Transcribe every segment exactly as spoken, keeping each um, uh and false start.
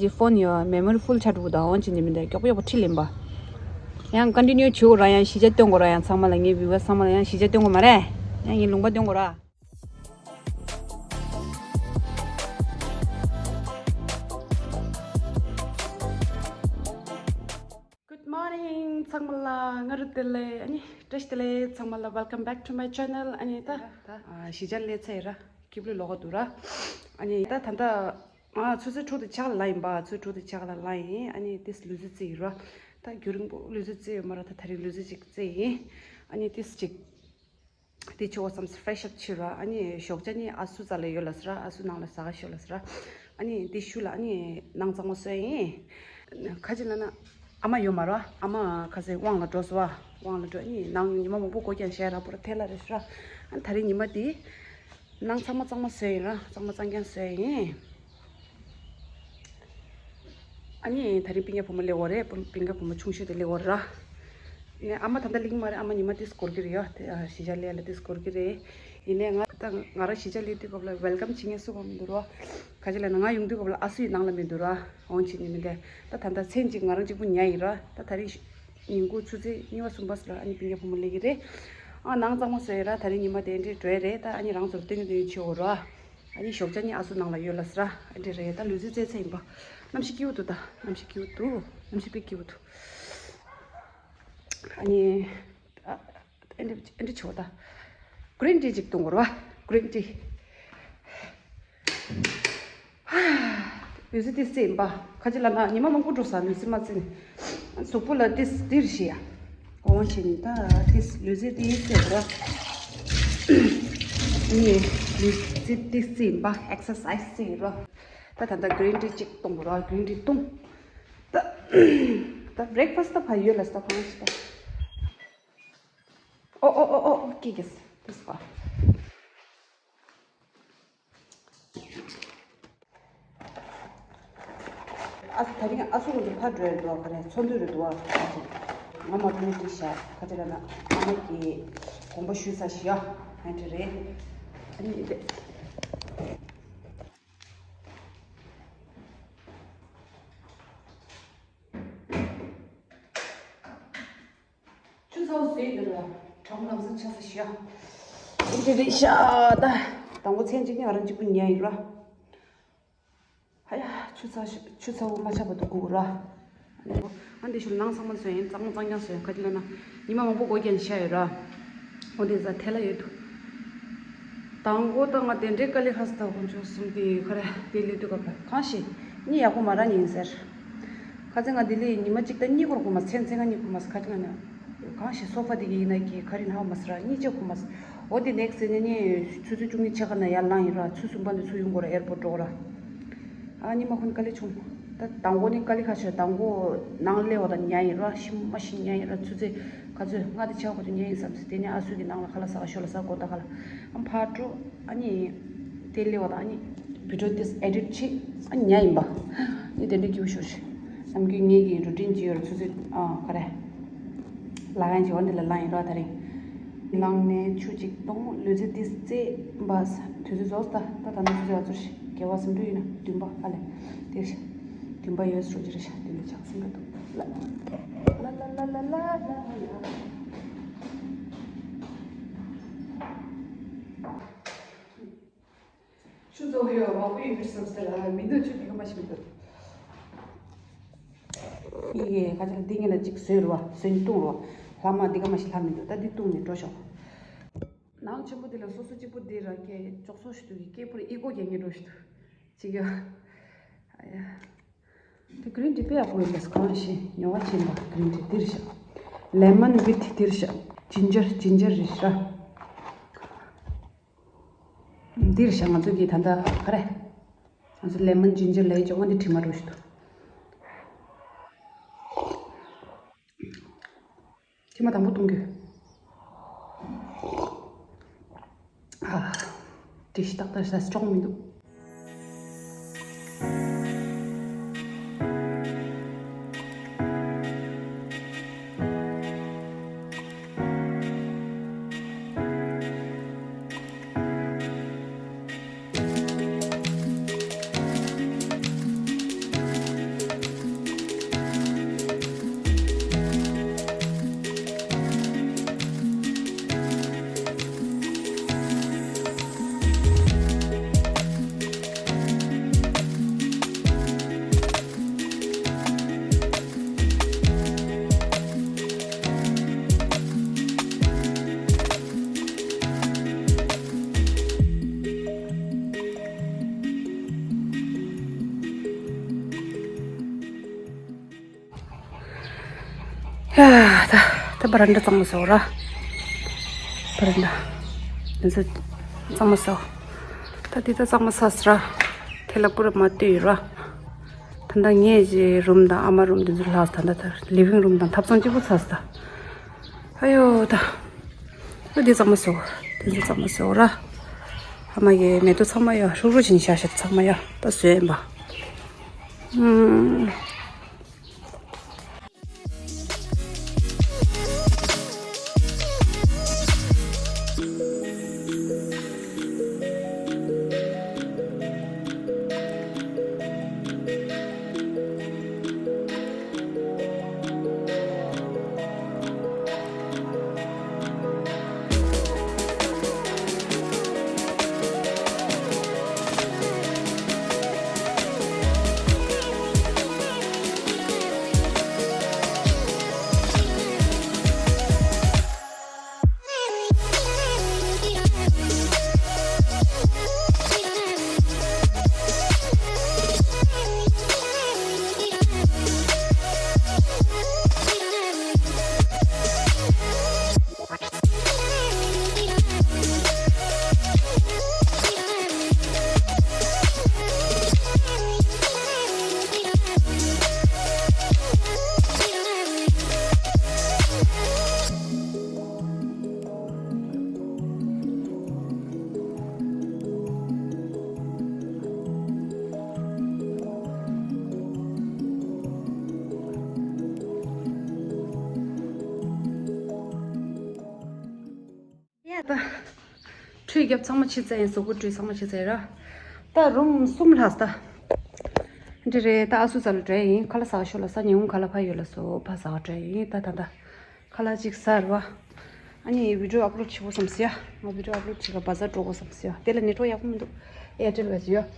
ཀྱི་ཕོན་ཡོད་མེ་མོ་རི་ཕུལ་ཆགས་འགྲོ་དང་འོན་ཅི་ནི་མི་འདྲ་མགྱོགས་པོ་མགྱོགས་པོ་ཁྲིད་ལེན་པ། ཡང་ཀོན་ཊི་ནིའུ་བྱེད་དགོས་ར་ཡང་གཞིས་ཆགས་སྟོན་དགོས་ར་ཡང་ཚང་མ་ལ་ངའི་བིའུ་ཝར་ཚང་མ་ལ་ཡང་གཞིས་ཆགས་སྟོན་དགོས་མ་རེད། ཡང་ངའི་ལུང་པ་སྟོན་དགོས་ར། Good morning ཚང་མ་ལ་ང་རུ་དེ་ལེ་ཨ་ནི་བཀྲ་ཤིས་བདེ་ལེགས་ཚང་མ་ལ། Welcome back to my channel. ཨ་ནི་ད་ད་གཞིས་ཆགས་སླེབས་ཚར་ཡིན་ར། སྐྱིབ་ལུས་ལོག་ག་འདུག་ར། ཨ་ནི་ད་ད་ད་ང་ཆུ་ཚོད་དྲུག་དང་ཕྱེད་ལ་ཡིན་པ། ཆུ་ཚོད་དྲུག་དང་ཕྱེད་ལ་ལ་ཡིན། ཨ་ནི་ཏིས་ལུས་རྩལ་རྩེ་ཡིན་ར། ད་རྒྱུན་རིང་པོ་ལུས་རྩལ་རྩེ་ཡོད་མ་ར། ད་ད་རིང་ལུས་རྩལ་ཅིག་རྩེ་ཡིན། ཨ་ནི་ཏིས་ཅིག་དེ་ཆུ་བོ་ཙམ་ཕེ་རེ་ཤི་ཨབ་བྱེད་ར། ཨ་ནི་ཞོགས་ཇ་ནི་ཨ་སུ་རྩ་ལ་ཡོད་ལ་ཟེར་ར། ཨ་སུ་ནང་ལ་ཟ་ག་ཤོག་ལ་ཟེར་ར། ཨ་ནི་དེ་ཤུལ་ལ་ཨ་ནི་ནང་གཙང་མ་བཟོས་ཡིན། ཁ་ཅིག་ལ་ན་ཨ་མ་ཡོད་མ་ར། ཨ་མ་ཁ་སེ་དབང་ལ་འགྲོ་སོང་བ། དབང་ལ་འགྲོ། ཨ་ནི་ནང་ཉི་མ་མང་པོ་འགོར་ཀྱང་ཞལ་ར་པོ་ར་ཐལ་ལ་རེད་ཟེར་ར། ཨ་ནི་ད་རིང་ཉི་མ་དེ་ནང་གཙང་མ་གཙང་མ་བཟོས་ཡིན་ར། གཙང་མ་གཙང་རྐྱང་བཟོས་ཡིན། ཨ་ནི་ད་རིང་སྤུན་ཀྱག་བུ་མོ་སླེབས་ཡོད་རེད། སྤུན་སྤུན་ཀྱག་བུ་མོ་ཆུང་ཤོས་དེ་སླེབས་ཡོད་རེད་ར། ཨ་ནི་ཨ་མ་ད་ལྟ་སླེབས་ཀྱི་མ་རེད། ཨ་མ་ཉི་མ་ཏིས་འགོར་གྱི་རེད་ཡ། དེ་ཨ་གཞིས་ཆགས་སླེབས་ལ་ཏིས་འགོར་གྱི་རེད། ཡིན་ནའི་ང་ད་ང་རང་གཞིས་ཆགས་སླེབས་དུས་སྐབས་ལ་ཝེལ་ཀམ་བྱེད་མཁན་སུ་གང་མི་འདུག་ར། ག་ཅི་ལབ་ན་ང་ཡོང་དུས་སྐབས་ལ་ཨ་སུ་ཡི་ནང་ལ་མི་འདུག་ར། འོང་བྱེད་ནི་མི་འདུག་ད་ད་ལྟ་མཚན་གཅིག་ང་རང་གཅིག་པུ་ཉལ་ཡིན་ར། ད་ད་རིང་ཉིན་གུང་ཆུ་ཚོད་གཉིས་པ་གསུམ་པ་ཟེར་ལ་ཨ་ནི་སྤུན་ཀྱག་བུ་མོ་སླེབས་ཀྱི་རེད། ཨ་ནང་གཙང་མ་བཟོས་ཡོད་ར། ད་རིང་ཉི་མ་དེ་འདྲས་འགྲོ་ཡི་རེད། ད་ཨ་ནི་རང་ཚོར་སྟོན་གྱི་སྟོན་གྱི་བྱེད་འོ་ར། ཨ་ནི་ཞོགས་ཇ་ནི་ཨ་སུ་ནང་ལ་ཡོད་ལ་ཟེར་ར། ཨ་འདྲས་རེད། ད་ལུས་རྩལ་རྩེད་ཚར་ཡིན་པ། གནམ་གཤིས་སྐྱིད་པོ་འདུག་ད་གནམ་གཤིས་སྐྱིད་པོ་འདུག་གནམ་གཤིས་དཔེ་སྐྱིད་པོ་འདུག་ཨ་ནི་ཨ་ཨ་འདྲས་ཨ་འདྲས་བྱེད་འོ་ད། གྷི་རིན་ཊི་ཅིག་འཐུང་དགོས་ར། གྷི་རིན་ཊི། ལུས་རྩལ་ཏིས་རྩེ་ཡིན་པ། ཁ་ཅིག་ལ་ན་ཉི་མ་མང་པོ་འགྲོ་ས་ལུས་རྩལ་མ་རྩེ་ནས། གཟུགས་པོ་ལ་ཏིས་ཏིར་ཞིག་ཡ། གོང་བ་བྱས་ནས་ད་ཏིས་ལུས་རྩལ་ཏིས་རྩེ་ར། ནི་ལུས་རྩལ་ཏིས་རྩེ་ཡིན་པ། ཨེག་སར་སའི་ཛི་རྩེ་ཡིན་ར། ད་ད་ལྟ་གྷི་རིན་ཊི་ཅིག་འཐུང་དགོས་ར། གྷི་རིན་ཊི་འཐུང་། ད་ད་བྷི་རེག་ཕ་སི་ཊི་ད་ཕ་ཡོད་ལ་ས་ད་གང་ཞིག་ད། ཨོ་ཨོ་ཨོ་ཨོ་ཀི་གེས་ཏིས་པ། ཨ་ད་རིང་ཨ་སུ་ང་ཚོ་ཕར་འགྲོ་ཡ་རེད་འདུག་ག་རེ་ཚོགས་འདུ་རེད་འདུག་ག་ང་མ་གྲོན་ཏི་ཤ་ཁ་ཅིག་ལ་ན་ཨ་མ་གི་དགོངས་པ་ཞུས་ས་ཞིག་ཡ། ཨ་འདྲ་རེད། ཨ་ནི་དེ། ཆུ་ཚ་བོ་བཟོས་འདི་ལ་གྲང་མོ་ལམ་སང་ཆ་ས་ཞུ་ཡ། འདི་རེད་ཤག་ད་དང་པོ་མཚན་གཅིག་ནི་ང་རང་གཅིག་པུ་ཉལ་ཡིན་ར། ཧ་ཡ་ཆུ་ཚ་ཤ་ཆུ་ཚ་བོ་མ་ཆག་པ་དུ་སྒུག་ར། ཨ་འདི་ཞུ་ནང་ཚང་མ་བཟོས་ཡིན། གཙང་མ་གཙང་རྐྱང་བཟོས་ཡིན། ག་ཅི་ལབ་ན་ཉི་མ་མང་པོ་འགོར་ཀྱང་ཤ་ཡོད་ར། འོ་འདི་ཟ་ཐལ་ལ་ཡོད་དུ། དང་པོ་ད་ང་དེ་འདྲའི་དཀའ་ལས་ཁག་ས་ད་ཁོང་ཚོ་གསུམ་དེ་ཁ་ར་དེ་ལས་དུས་སྐབས་ལ་གང་ཤེས་གཉིད་ཡག་པོ་མ་རག་ཉིན་ཟེར། ཁ་ཚེ་ང་དེ་ལས་ཉི་མ་གཅིག་ད་གཉིད་ཁུག་མ་མཚན་མཚན་ང་གཉིད་ཁུག་མ་ཁ་ཅིག་ང་ན་གང་ཤེས་སོ་ཕ་དེ་གི་ཡིན་ན་གི་ཁ་རི་ན་ཧ་མ་སི་ར་གཉིད་ཅེ་ཁུག་མ་སི། འོ་དེ་ནེག་སི་ནི་ནི་ཆུ་ཚོད་བཅུ་གཉིས་ཆ་ག་ན་ཡར་ལངས་ཡིན་ར། ཆུ་ཚོད་གསུམ་པ་ནས་ཚུར་ཡོང་དགོས་ར། ཨེར་པོར་འགྲོ་དགོས་ར། ཨ་ཉི་མ་ཁོ་ནི་དཀའ་ལས་བྱུང་། ད་དང་པོ་ནི་དཀའ་ལས་ཁག་ཤོས་དང་པོ་ནང་སླེབས་པ་དང་ཉལ་ཡིན་ར། ཤི་མ་ཤི་ཉལ་ཡིན་ར། ཆུ་ཚོད་ག་ཚོད་ལྔ་དང་ཕྱེད་ཀ་ཚོད་ཉལ་ཡིན་བསམ་སི། དེ་ནས་ཨ་སུ་གི་ནང་ལ་ཁ་ལག་ཟ་ག་ཤོག་ལ་ཟ་དགོས་ད་ཁ་ལག་ཨ་ཕར་འགྲོ། ཨ་ནི་དེ་སླེབས་པ་དང་ཨ་ནི་བི་ཌི་ཡོ་དེ་ཨེ་ཌིཊ་བྱེད། ཨ་ཉལ་ཡིན་པ། ཨ་ནི་དེ་འདྲ་སྐྱིད་པོ་ཤོར་ཤི། ནམ་རྒྱུན་ངེད་ཀྱི་རུ་ཊིན་ཅིག་ཡོད་ར། ཆུ་ཚོད་ཨ་ག་རེ་ལ་ཡང་ཅིག་འོ་འདི་ལ་ལངས་ཡིན་ར། ད་རིང་ལངས་ནས་ཆུ་ཅིག་བཏུང་། ལུས་རྩལ་ཏིས་རྩེ་བ། དུས་ཚོད་རྫོགས་ད་ད་ད་ནི་ཆུ་ཚོད་ཨ་ཚོར་ཤི། བརྒྱད་པ་སུམ་ཅུ་ཡིན་ན་བདུན་པ་ཨ་ལས་དེ་ཤ་བདུན་པ་ཡོད་སྲོ་ཅི་རེད་ཤ། བདུན་པ་ཆགས་སེམས་ཀ་འདུག་ལ་ལ་ལ་ལ་ལ་ལ་ཡ། ཆུ་ཚོད་ཡོད་མང་པོ་ཡོད་མི་བསམ་ཟེར་ལ་མི་འདུག་ཆུ་དེ་ག་མ་ཞིག་མི་འདུག་ཡི་གེ་ཁ་ཅིག་ལ་འདི་ངེད་ལ་ཅིག་བཟོས་རུ་བ་བཟོས་ནས་བཏུང་རུ་བ། ལྷག་མ་འདི་ག་མ་ཞིག་ལྷག་མི་འདུག་ད་འདི་བཏུང་ནས་འགྲོ་ཤོག་ནང་ཆེན་པོ་འདི་ལ་སོ་སོ་གཅིག་པུ་འདི་ར་ཁྱེད་ཅོག་ཙོ་ཞིག་འདུག་གི་སྐད་པུར་ཨི་ཀོ་རྒྱག་ངེས་འགྲོ་ཞིག་འདུག་ཅིག་ཡ། ཨ་ཡ། དེ་གྷི་རིན་ཊི་དཔེ་ཡག་པོ་ཡོད་ལ་གང་ཞིག་ཉོ་བ་ཕྱིན་པ། གྷི་རིན་ཊི་འདིར་ཤག་ལེ་མོན་ཝིཐ་འདིར་ཤག་ཇིན་ཇར་ཇིན་ཇར་རེད་ཤག་འདིར་ཤག་ང་ཚོ་གི་ད་ལྟ་ག་རེ། ང་ཚོ་ལེ་མོན་ཇིན་ཇར་ལ་ཡི་ཅོ་འོ་འདི་དྲི་མ་རུ་ཞིག་འདུག་དྲི་མ་དང་པོ་གཏོང་རྒྱུ། ཨ། དྲི་ཞིག་ཏག་ཏག་ཞིག་ཅོག་མི་འདུག་ཡ། ད་ད་བ་རན་ཌ་གཙང་མ་བཟོ་ར། བ་རན་ཌ་འདི་ཚོ་གཙང་མ་བཟོ། ད་འདི་ད་གཙང་མ་ཚར་སོང་ར། དེ་ལ་ཀུ་རེ་མ་བཏུས་ར། ད་ལྟ་ངས་ཀྱི་རུམ་དང་ཨ་མ་རུམ་འདི་ཚོ་ལྷག་ད་ལྟ་ད་ལི་ཝིང་རུམ་དང་ཐབ་ཚང་གཅིག་པུ་ཚར་སོང་ད། ཨ་ཡོ་ད། ད་འདི་གཙང་མ་བཟོ། འདི་ཚོ་གཙང་མ་བཟོ་ར། ཨ་མ་གི་མེ་ཏོག་ཚང་མ་ཡ་ཧྲུག་ཧྲུག་བྱིན་ཤ་ཤ་ཚང་མ་ཡ་ད་བཟོས་ཡིན་པ། ཨུམ། ཡ་ད། ཁྲུས་རྒྱབ་ཚང་མ་ཕྱི་ཚར་ཡིན། གཟུགས་པོ་བཀྲུས་ཚང་མ་ཕྱི་ཚར་ཡིན་ར། ད་རུམ་གསུམ་ལྷག་ད། འདི་རེད། ད་ཨ་སུ་ས་ལ་འགྲོ་ཡིན། ཁ་ལག་ཟ་ཤོག་ལ་ས། ཉིན་གུང་ཁ་ལག་ཕ་ཡོད་ལ་སོ་ཕ་ཟ་འགྲོ་ཡིན། ད་ད་ད། ཁ་ལག་ཅིག་ཟ་ར་བ། ཨ་ནི་བི་ཌི་ཡོ་ཨབ་ལོཌ་བྱེད་དགོས་བསམ་སི་ཡ། ང་བི་ཌི་ཡོ་ཨབ་ལོཌ་བྱེད་ག་བ་ཟ་འགྲོ་དགོས་བསམ་སི་ཡ། དེ་ལ་ནེཊ་ཝརཀ་ཡག་པོ་མི་འདུག་ཨེར་ཊེལ་བས་ཡོད།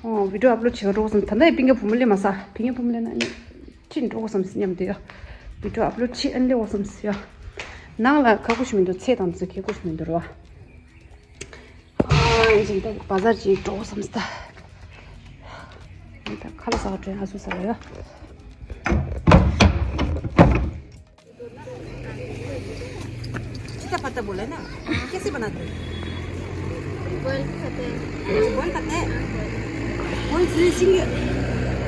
ཨོ། བི་ཌི་ཡོ་ཨབ་ལོཌ་བྱེད་ག་འགྲོ་དགོས་བསམ། ད་ལྟ་ཡི་པིང་ཀ་བུ་མོ་ལེན་མ་ས། པིང་ཀ་བུ་མོ་ལེན་ན་ཨ་ནི་ཁྲིད་འགྲོ་དགོས་བསམ་སི་སྙམ་དུ་ཡ། བི་ཌི་ཡོ་ཨབ་ལོཌ་བྱེད་ཨ་ནི་ལེན་དགོས་བསམ་སི་ཡ། ནང་ལ་ཁག་པོ་ཞིག་མི་འདུག་ཚེ་དང་ཚེ་ཁེ་པོ་ཞིག་མི་འདུག་ར་བ། ཨ་ནི་ད་བ་ཟ་ཅིག་འགྲོ་བསམ་སྟ། ད་ཁ་ལག་ཟ་བ་དྲན། ཨ་སུ་ས་ལ་ཡོད། कितना पत्ता बोला ना? कैसे बनाते हैं? बॉइल करते हैं। बॉइल करते हैं। बॉइल से सिंग।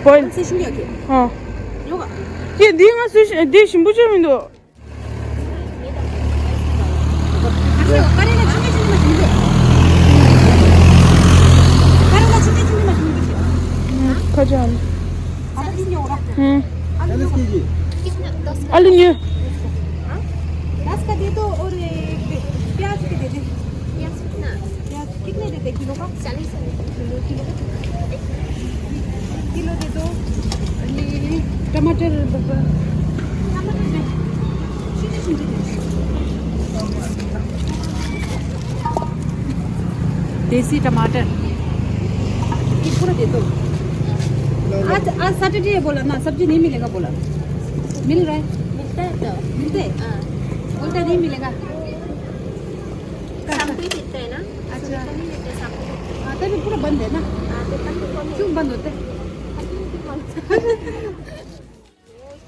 बॉइल से सिंग के। हाँ। ཡོད་ག་ཡེ་འདི་ང་སུ་འདི་ཞིམ་པོ་བྱས་མི་འདུག་ཁ་ཅང་། ཨ་ལུ་ཉོ། ཨ་ལུ་ཉོ། दस का दे दो और एक प्याज के दे दे। प्याज कितना? प्याज कितने देते किलो का? चालीस है। किलो, किलो का। किलो दे दो। ये टमाटर, टमाटर दे। देसी टमाटर। ये पूरा दे दो। आज, आज सैटरडे है बोला ना, सब्जी नहीं मिलेगा बोला। मिल रहा है? मिलता है तो। मिलते हैं? हाँ। बोलता नहीं मिलेगा। शाम को ही मिलता है ना? अच्छा। सुबह को नहीं मिलता, शाम को मिलता है। हाँ, तभी पूरा बंद है ना? हाँ, तो कल को क्यों बंद होता है?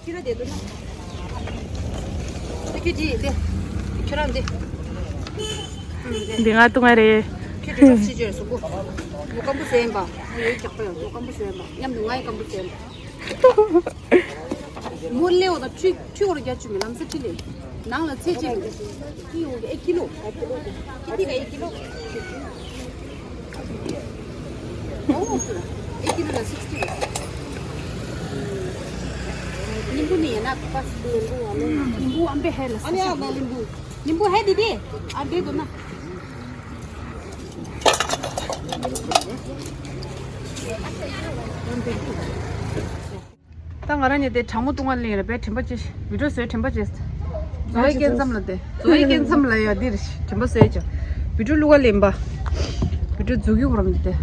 ཁྱེད་རང་དེ་འདུག་ན། ཁྱེད་ཀྱིས་དེ། ཁྱེད་རང་དེ། འདི་ང་ཏུ་ང་རེད། ཁྱེད་དེ་རོགས་ཞིག་བྱོས་སོ་གོ། མོ་སྐམ་པོ་ཟེར་ཡིན་པ། ཡོད་ཀྱག་པ་ཡོད། མོ་སྐམ་པོ་ཟེར་ཡིན་པ། མཉམ་དུ་ང་ཡི་སྐམ་པོ་ཟེར་ཡིན་པ། མོ་སླེ་འོ་ད་ཁྲུས་ཁྲུས་འོར་རྒྱ་ཆུ་མི་ལམ་སེ་ཁྲི་ལེ། ནང་ལ་ཚེ་ཅན། ཁྱི་ཡོང་གི་ཨེ་ཁྱི་ལོ། ཁྱི་དེ་ག་ཨེ་ཁྱི་ལོ། ཨོ་སུ་ར། ཨེ་ཁྱི་ལོ་ལ་སིགས་ཊི། ཉིན་བུ་ནི་ཡ་ན་པ་སི་ཉིན་བུ་ཨ་ལོ། ཉིན་བུ་ཨམ་པེ་ཧེ་ལ་སིགས་ཊི། ཉིན་བུ་ཧེ་དེ་དེ། ཨ་དེ་དོ་ན། ད་ང་རང་ཉིད་དེ་གྲང་མོ་བཏུང་བ་ལེན་རེད་པས། དྲན་པ་ཅི། བི་ཌིའོ་བཟོས་དྲན་པ་ཅི། བཟོ་བའི་སྐྱེ་མཚམས་ལ་དེ། བཟོ་བའི་སྐྱེ་མཚམས་ལ་ཡ་འདིར་དྲན་པ་བཟོས་ཀྱང་། བི་ཌིའོ་བླུག་ག་ལེན་པ། བི་ཌིའོ་བཟོ་རྒྱུ་བོ་རམ་དེ།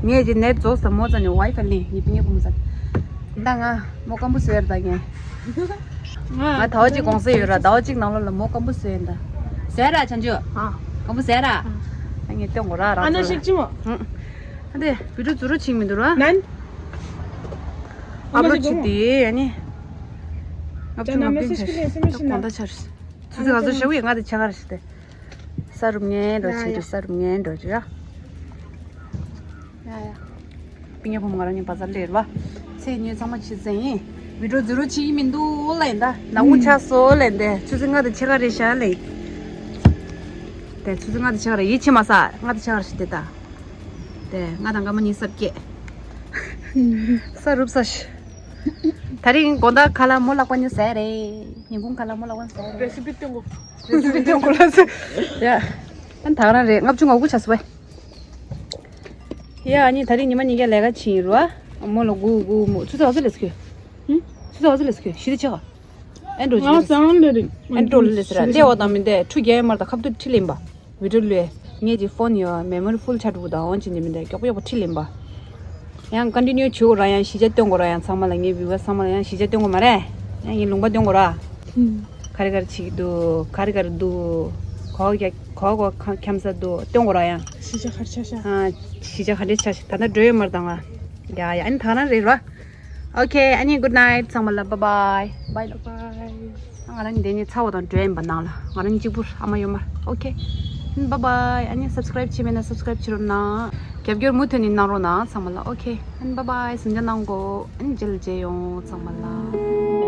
ངས་ཀྱི་ནེཊ་རྫོགས་སམ་མོ་ཙ་ནས་ཝའི་ཕའི་ལེན་ཡིན་པི་ངས་ཀུམ་ཙ། ད་ང་མོ་སྐམ་པོ་བཟོས་ར་ད་ངས། ང་ད་བ་གཅིག་གོང་ས་ཡོད་ར། ད་བ་གཅིག་ནང་ལོགས་ལ་མོ་སྐམ་པོ་བཟོས་ཡིན་ད། བཟོས་ར་ཆང་ཆུ། ཨ། སྐམ་པོ་བཟོས་ར། ཨ་ངས་སྟོན་གོ་ར་ར། ཨ་ན་ཤིག་ཅི་མོ། ཧུང་། ཨ་དེ་བི་ཌིའོ་ཛུ་རུ་ཆིག་མི་འདུག་ར། ནན། ཨབ་ལོཌ་བྱེད་དེ་ཨ་ནི། ལྔ་བཅུ་ང་བདུན་ཆར་གོང་ད་ཆར། ཚུ་ཚི་ག་ཚོད་ཤ་བུ་ཡི་ང་དེ་ཆ་ག་རེ་ཞིག་དེ། ས་རུབ་ངན་འགྲོ་ཆེ་རེད། ས་རུབ་ངན་འགྲོ་ཆེ་ཡ། ཡ་ཡ། པི་ཉེ་ཕོ་མོ་ང་རང་གཉིས་བ་ཛར་སླེབས་རེད་བ། ཚེས་ཉིན་ཚང་མ་ཕྱི་ཟེར་ཡིན། བི་ཌིའོ་ཛུ་རུ་ཆིག་མི་འདུག་ལ་ཡིན་ད། ནག་མོ་ཆགས་སོ་ལ་ཡིན་དེ། ཚུ་ཚི་ང་དེ་ཆ་ག་རེ་ཤ་ལ་ཡིན། དེ་ཚུ་ཚི་ང་དེ་ཆ་ག་རེ་ཡིད་ཆེས་མ་ས་ང་དེ་ཆ་ག་རེ་ཞིག་དེ་ད། དེ་ང་དང་ཀ་མ་གཉིས་སབ་སྐྱེས། ས་རུབ་ས་ཤི། ད་རིང་དགོང་དག་ཁ་ལག་མོ་ལག་པ་ཉོ་ཟེར་རེད། ཉིན་གུང་ཁ་ལག་མོ་ལག་པ་ཟེར་རེད། རེ་སི་པི་སྟོན་གོ། རེ་སི་པི་སྟོན་གོ་ལ་ཟེར། ཡ། ཨན་ད་ག་རང་རེད། ལྔ་བཅུ་ང་དགུ་ཆགས་སོང་བས། ཡ་ཨ་ནི་ད་རིང་ཉི་མ་གཉིས་ཀ་ལས་ཀ་ཕྱིན་ཡིན་རུ་ཨ། མོ་ལ་སྒུག་སྒུག་མོ་ཚུ་ཚ་ག་ཚོད་ལས་སྐྱོད། ཚུ་ཚ་ག་ཚོད་ལས་སྐྱོད་ཞི་བདེ་ཆེ་ག་ཨན་འགྲོ་ཅི་ང་ལས་སང་ལས་རིང་། ཨན་འགྲོ་ལས་ཟེར་ར་ལྟེ་བ་དང་མི་འདས་ཁྲུ་རྒྱལ་མར་དང་ཁ་ཐུག་ཁྲི་ལེན་པ། བི་ཌིའོ་ལུས། ངེད་ཀྱི་ཕོན་ཡོད་མེ་མོ་རི་ཕུལ་ཆགས་འགྲོ་དང་འོན་ཅི་འདི་མི་འདས་མགྱོགས་པོ་མགྱོགས་པོ་ཁྲི་ལེན་པ། ཡང་ཀོན་ཊི་ནིའུ་བྱེད་དགོས་ར། ཡང་གཞིས་ཆགས་སྟོན་དགོས་ར། ཡང་ཚང་མ་ལ་ངའི་བི་ཡུ་ཨར་ཚང་མ་ལ་ཡང་གཞིས་ཆགས་སྟོན་དགོས་མ་རེད། ཡང་ངའི་ལུང་པ་སྟོན་དགོས་ར། ག་རེ་ག་རེ་བྱེད་ཀྱི་འདུག་ག་རེ་ག་རེ་འདུག་གོ་ག་གོ་ག་འཁྱམ་ས་འདུག་སྟོན་དགོས་ར་ཡང་། གཞིས་ཆགས་ག་རེ་ཆགས་ཤག་ཨ། གཞིས་ཆགས་ག་འདྲས་ཆགས་ཤག་ད་ལྟ་འགྲོ་ཡོད་མ་རེད་ད་ང་། ཡ་ཡ་ཨ་ནི་ད་ག་རང་རེད་ར། ཨོ་ཁེ་ཨ་ནི་good night ཚང་མ་ལ། bye bye bye bye bye bye. ང་རང་འདི་ནས་ཚ་བོ་དང་འགྲོ་ཡིན་པ་ནང་ལ། ང་རང་གཅིག་པུར་ཨ་མ་ཡོད་མ་རེད། ཨོ་ཁེ་bye bye. ཨ་ནི་སབ་སི་ཀ་རབ་བྱས་མེད་ན་སབ་སི་ཀ་རབ་བྱེད་རོགས་གནང་། རྒྱབ་སྐྱོར་མུ་མཐུད་ནས་གནང་རོགས་གནང་ཚང་མ་ལ། ཨོ་ཁེ་ཨ་ནི་bye bye. གཟིམ་འཇག་གནང་གོ་ཨ་ནི་རྗེས་ལ་མཇལ་ཡོང་ཚང་མ་ལ།